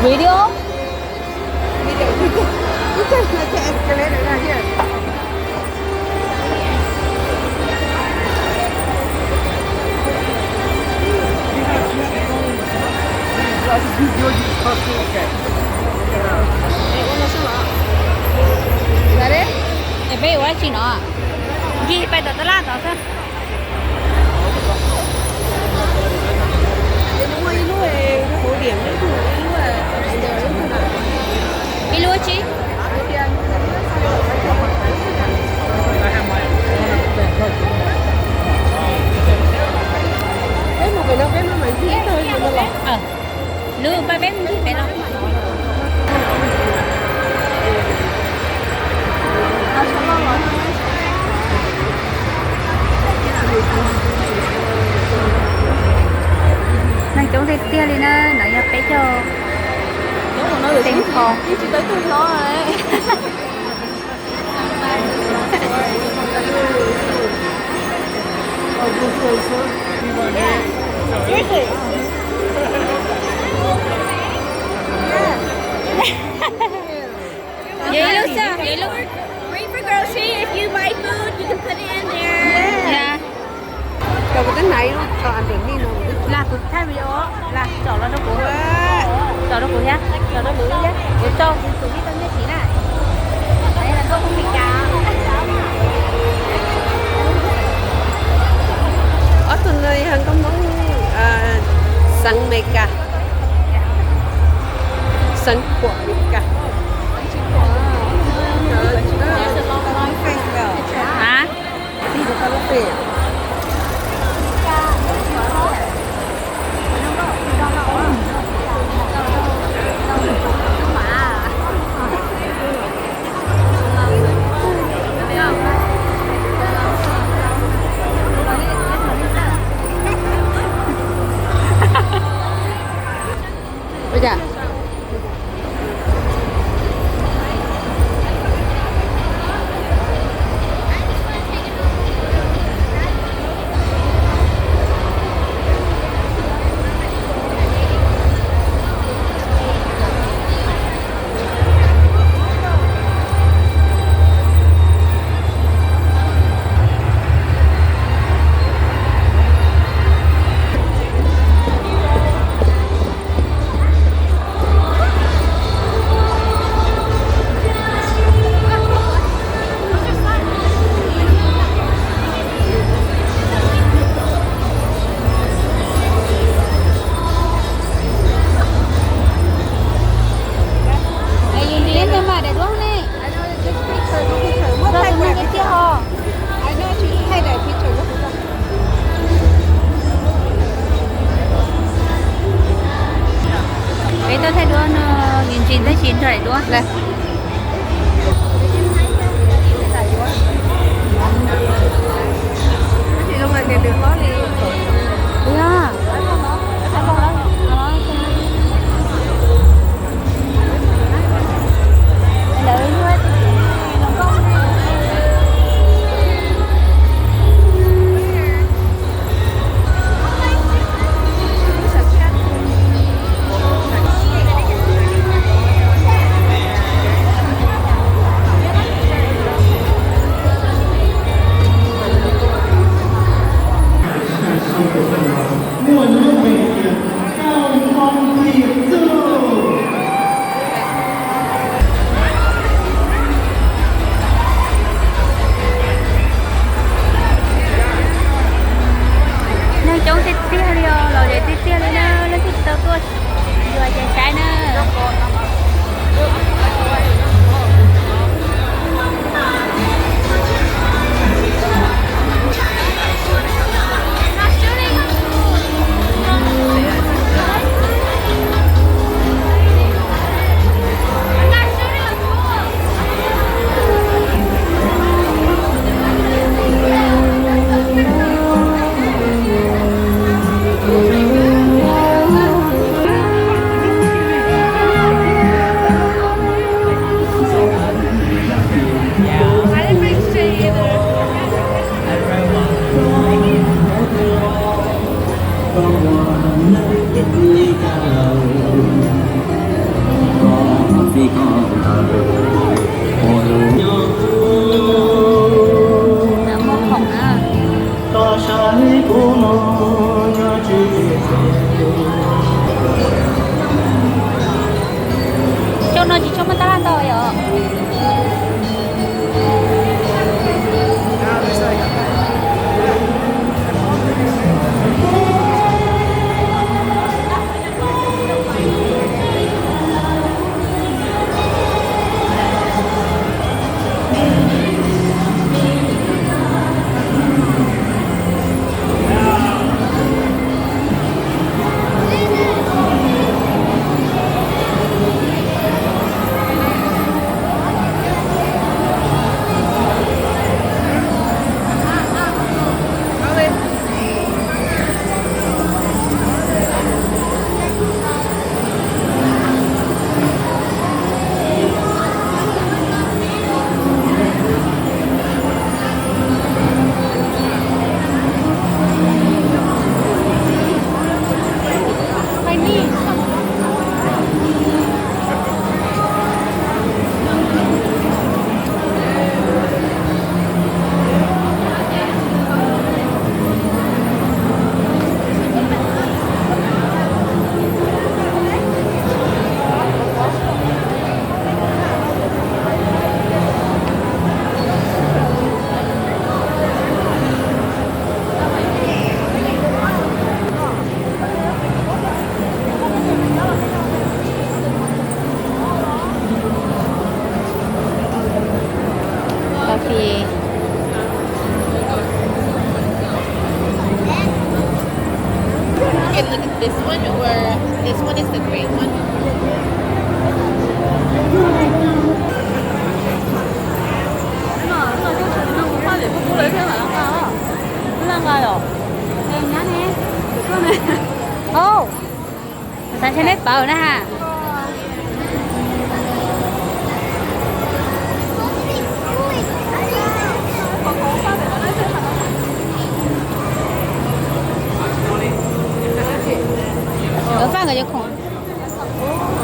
Video? Video. Look at the escalator right here. Es peb yuav ua dab tsi no? Ncig pais tom tab laj tod xwb. Ib lub tsi? Lub pab peb mus ncig pem no. Neeg coob tiag tiag li na, no yog peb caug teev qho. Yog ib lub xwb, yog ib lub. Wait for grocery. If you buy food, you can put it in there. Yeah. Lag kuv thaij video, lag tsom los rau kuv, tsom rau kuv thiab, tsom rau kuv thiab, kuv tso kuv tus vij tau nyiaj siv na. Ob tug no yog nkauj Hmoob xeev Amelikas, xeev Khuam Amelikas. Ua cas? Ntawm no daim duab ne, tus neeg tiag tiag os. Peb tuaj thaij duab no, ntsis ntsis tab sis nrog daim duab. This one is the green one. Ov, xav ntshe neb paub na ha. Yuav faj nkawd cov khoom.